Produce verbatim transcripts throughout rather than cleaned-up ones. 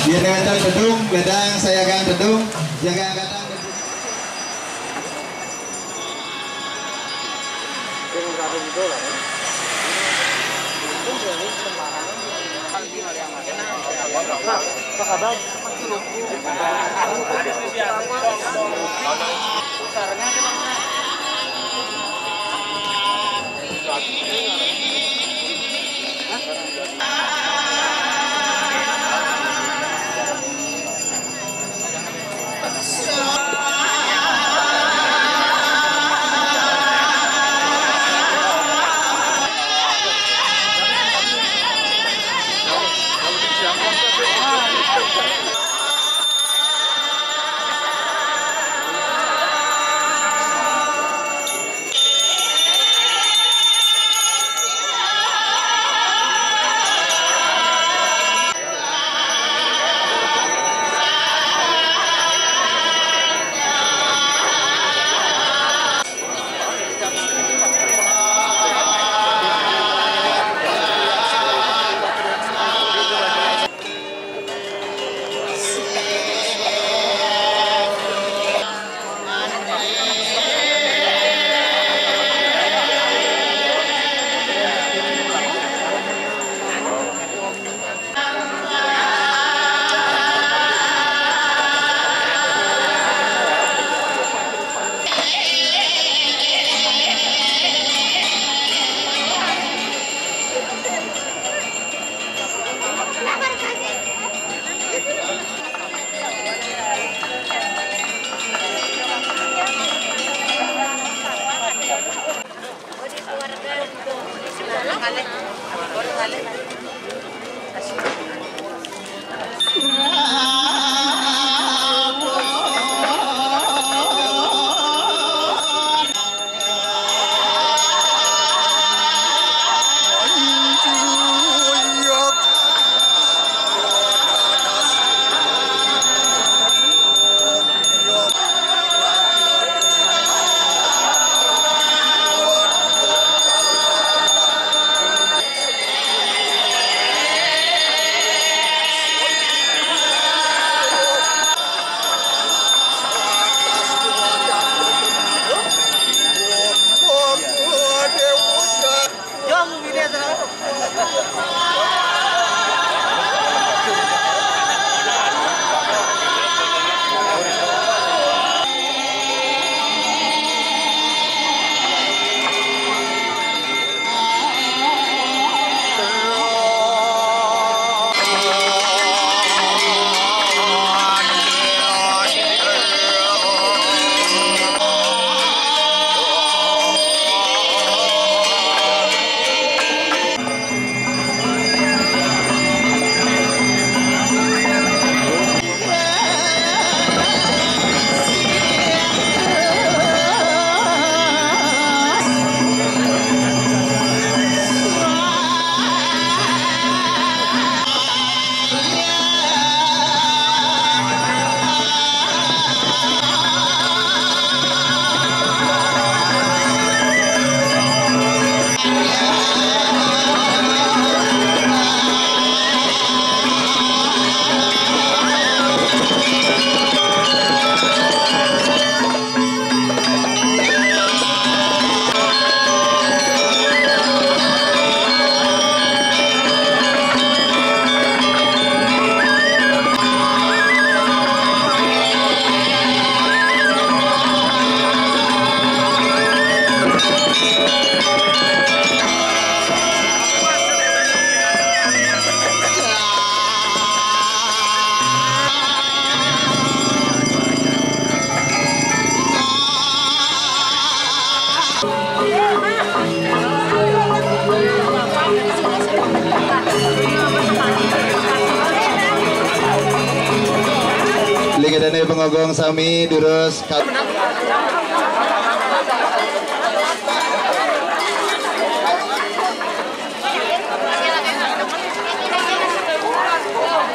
Iya, datang gedung, gedang saya gang gedung, jaga angkatan gedung. Ligedane pangogong sami durus ka-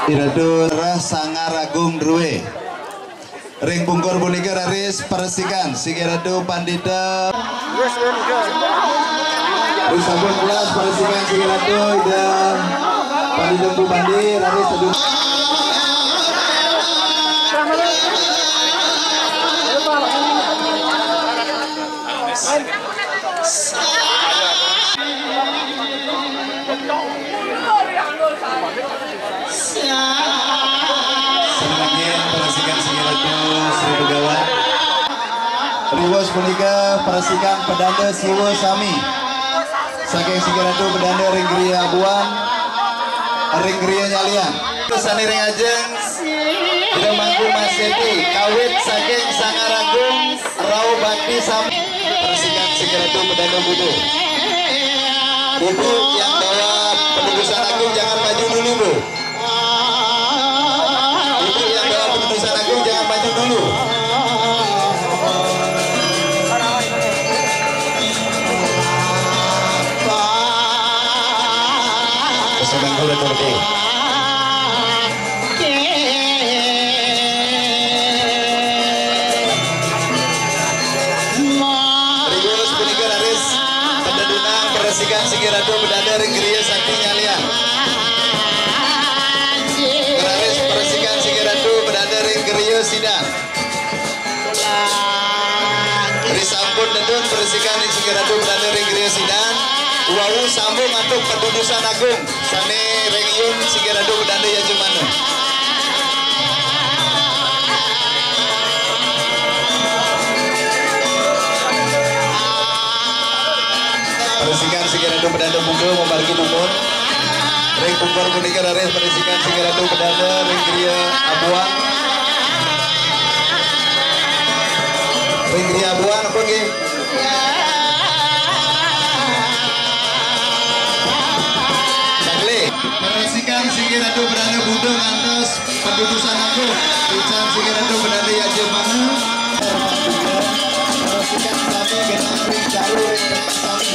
Iradu Rah Sanggar Agung Rue. Ring pungkur punika raris paresikan Sigi Ratu Pandita. Ring sampun kelas paresikan Sigi Ratu Ida Pandita Empu Pandi raris sedu. Sampun paresikan Sigi Ratu Sri Begawan. Riwus punika paresikan pedanda siwa sami. Saking Sigi Ratu pedanda ring griya Abuan, ring griya Nyalian. Sane ring ajeng Ida Mangku Maseti, kawit saking Sanggar Agung, rauh bakti sami. Paresikan Sigi Ratu pedanda Budo. Ibu yang bawa pendudusan agung jangan maju dulu, Bu. Ibu yang bawa pendudusan agung jangan maju dulu. Terus bangku udah turun. Riwus punika raris pededunang paresikan Sigi Ratu pedanda ring griya Sakti Nyalian. Raris paresikan Sigi Ratu pedanda ring griya Sidan. Risampun nedun paresikan ring Sigi Ratu pedanda ring griya Sidan. Wau sambung antuk pendudusan agung. Sane ring iyun Sigi Ratu pedanda yajamana. Paresikan Sigi Ratu pedanda Budo mamargi dumun. Ring pungkur punika raris paresikan Sigi Ratu pedanda ring griya Abuan. Ring griya Abuan apa nggih? Sakli. Paresikan Sigi Ratu pedanda Budo ngantos pendudusan agung. Ican Sigi Ratu pedanda yajamana. Paresikan sami genah ring caru ring sami.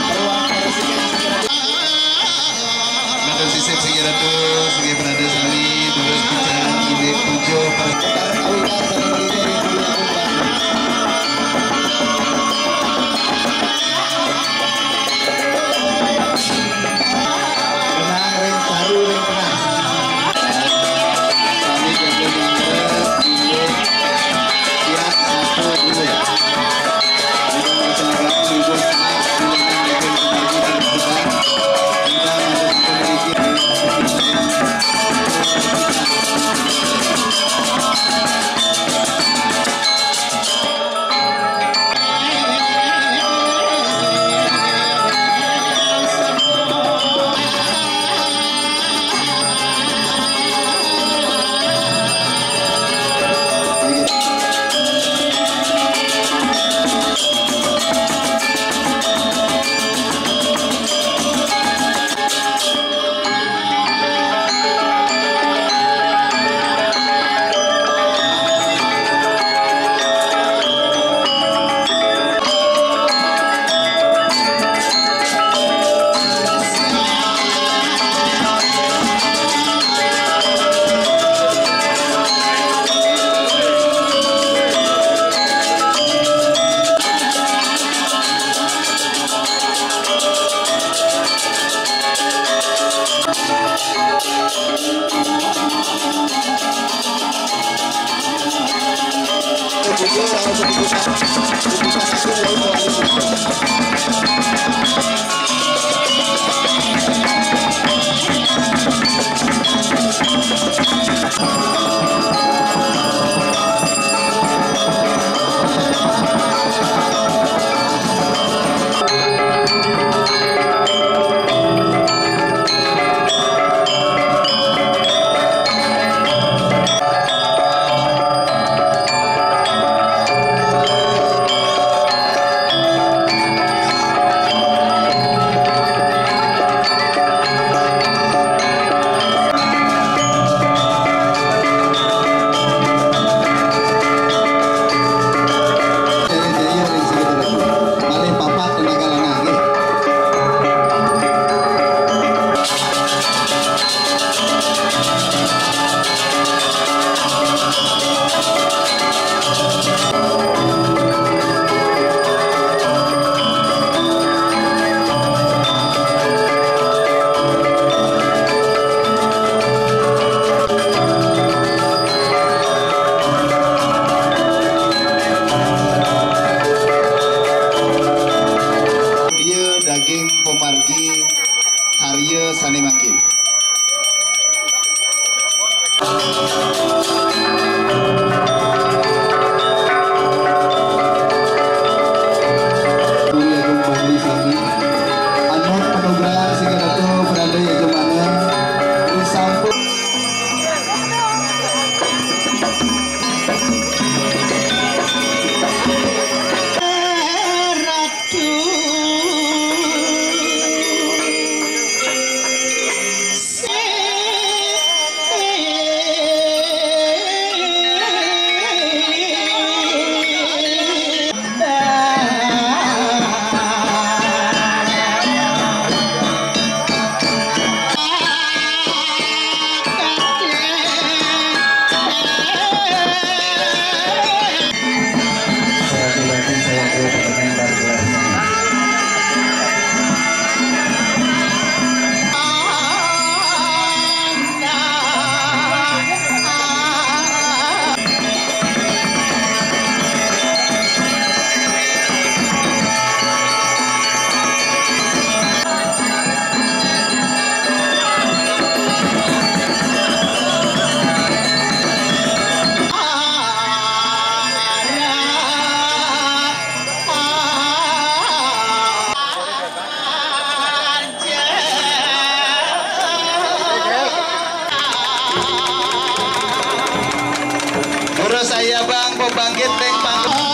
Ruang paresikan Sigi Ratu. Matur sisip Sigi Ratu, Sigi Pedanda sami, terus pican indik puja paresikan. Benang ring caru ring tengah. Sami jaga mangga, inggih. Siap, satu, dua. Kita melaksanakan minggu semangat, minggu semangat, minggu semangat. Kita melaksanakan minggu semangat. Saya Bang, mau bangkit, Bang, panggung.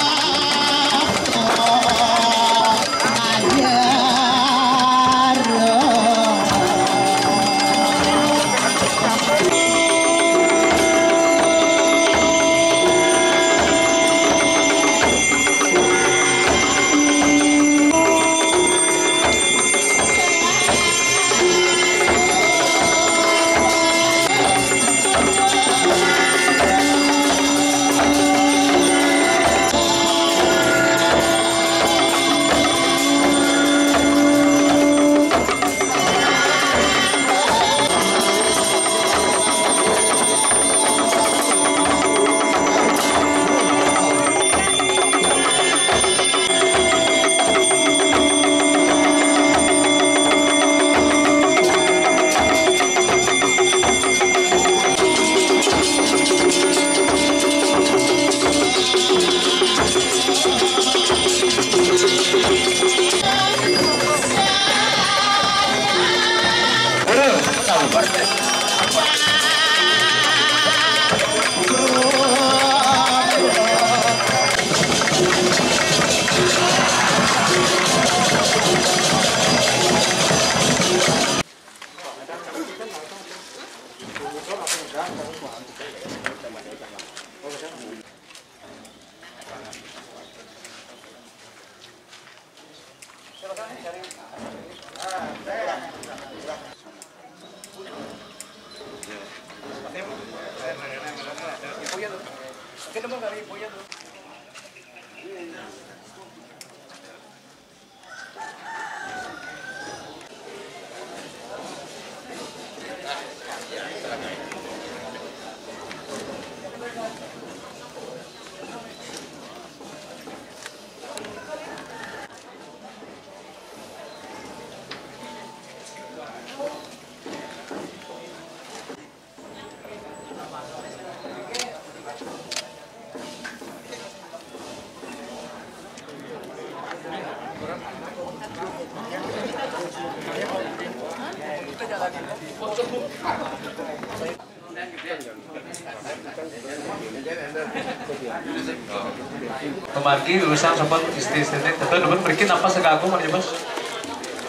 Pemargi urusan sampun istri-istri, tetep, tetep mriki napas sekagung, Mas.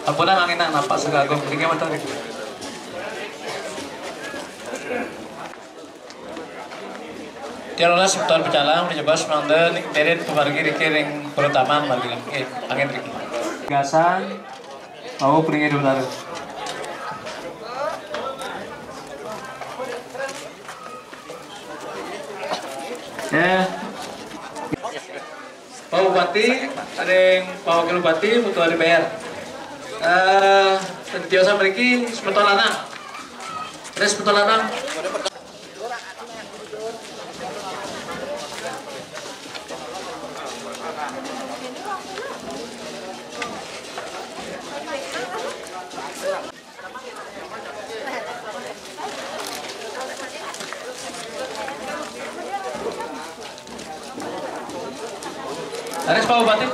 Ampun, angin napas sekagung, mriki mata mriki. Tiang rolas semeton pecalang, pejabat semangda, niterin pemargi riki ring perutaman margi. Nggih, angin riki. Gasan, mau pringin dulu. Ya. Pak Bupati, ring Pak Wakil Bupati, mutual dibayar. Eh, tiosan mriki semeton lanang. Terus semeton lanang. Terus Pak Bupati?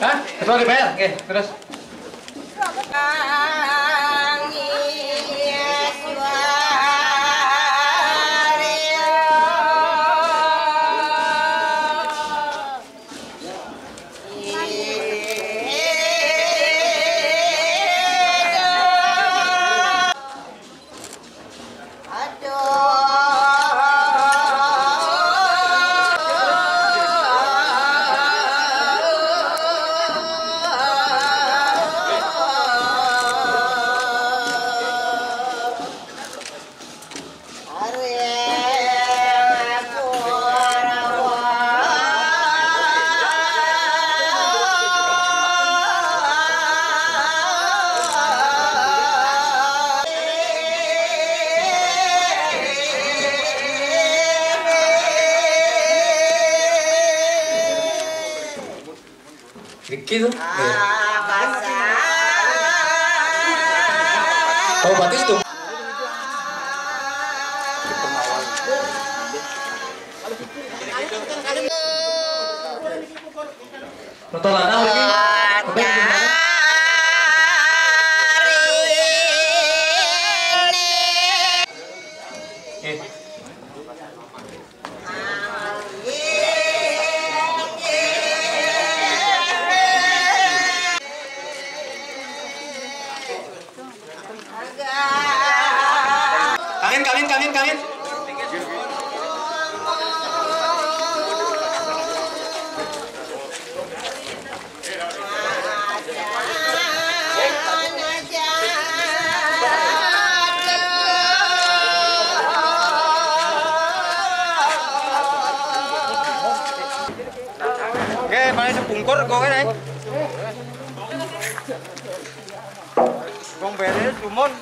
Hah? Ketua D P R? Oke, terus. Niki to. Nggih. Pak Bupati to. Nonton lanang mriki. Nggih. Ayo, sepungkur kok ini. Wong beres, umur.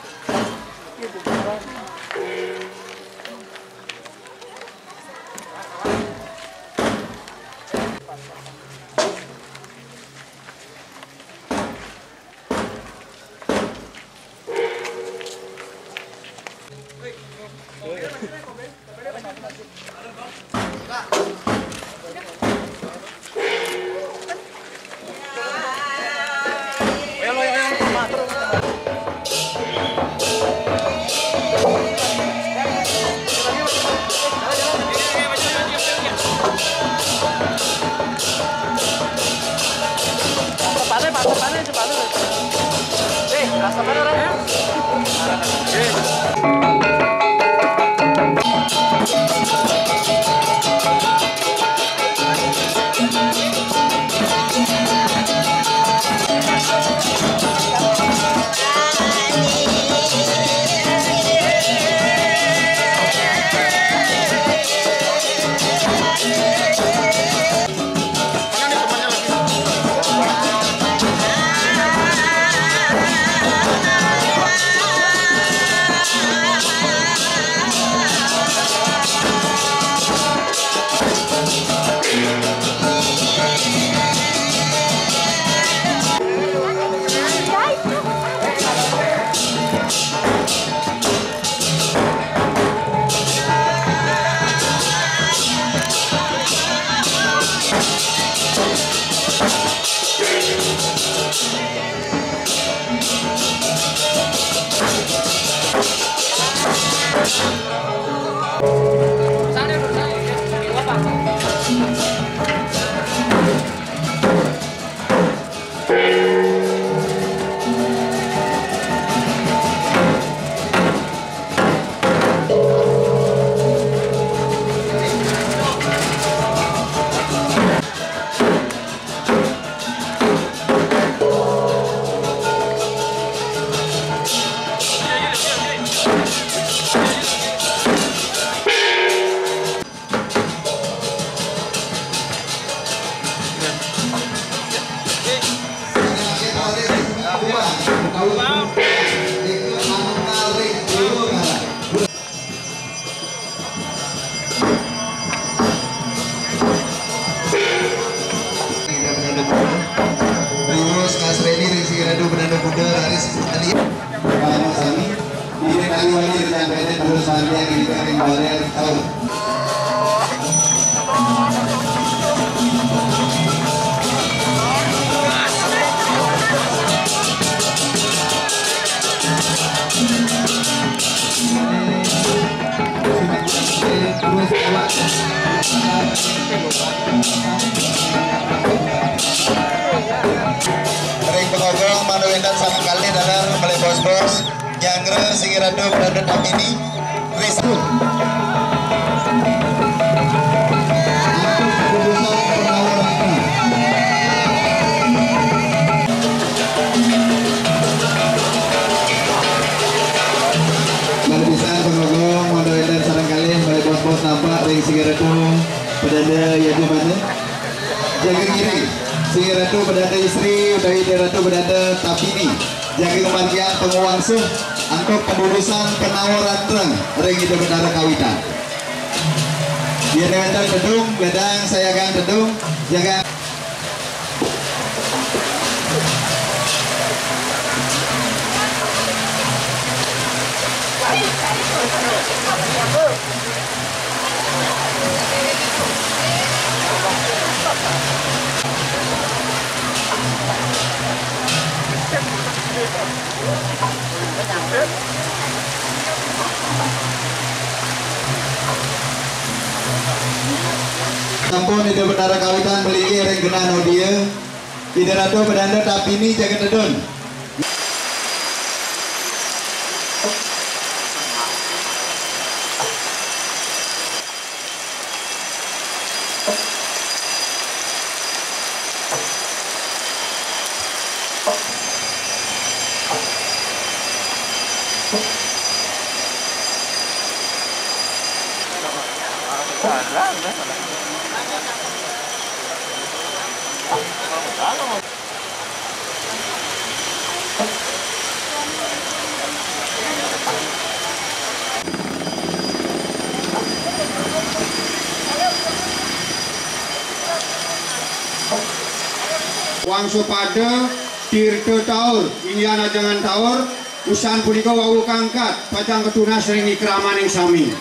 Terus Mas Reni dari Sigirado Bendana Bunda, Raris Putali. Pak Mas Ami, ini kami wali dari P N N, terus Maria dari Karim Barel, tahu. Ring pengogong, manu intan sama kali dalam beli bos-bos. Jangre sing ratu berada di ini. Ris. Mari pisan pengogong, manu intan sareng kalih, mari bos-bos nampak ring sing ratu pedanda ya di mana? Jaga kiri, sing ratu pedanda istri, utawi ratu pedanda tapini. Jaga kemargian pengwangsuh, angkut pendudusan penawaran terang, ring Ida Betara kawitan. Yen wénten tedung, gadang sayagang tedung, jaga. Sampun Ida Betara kawitan melinggih ring genah nodia. Ida Ratu Pedanda tapini jagat tedun. Wangsupada, Tirta Taur, Indian Ajangan Taur, usan punika wau kangkat, pacang katunas ring wikramaning sami.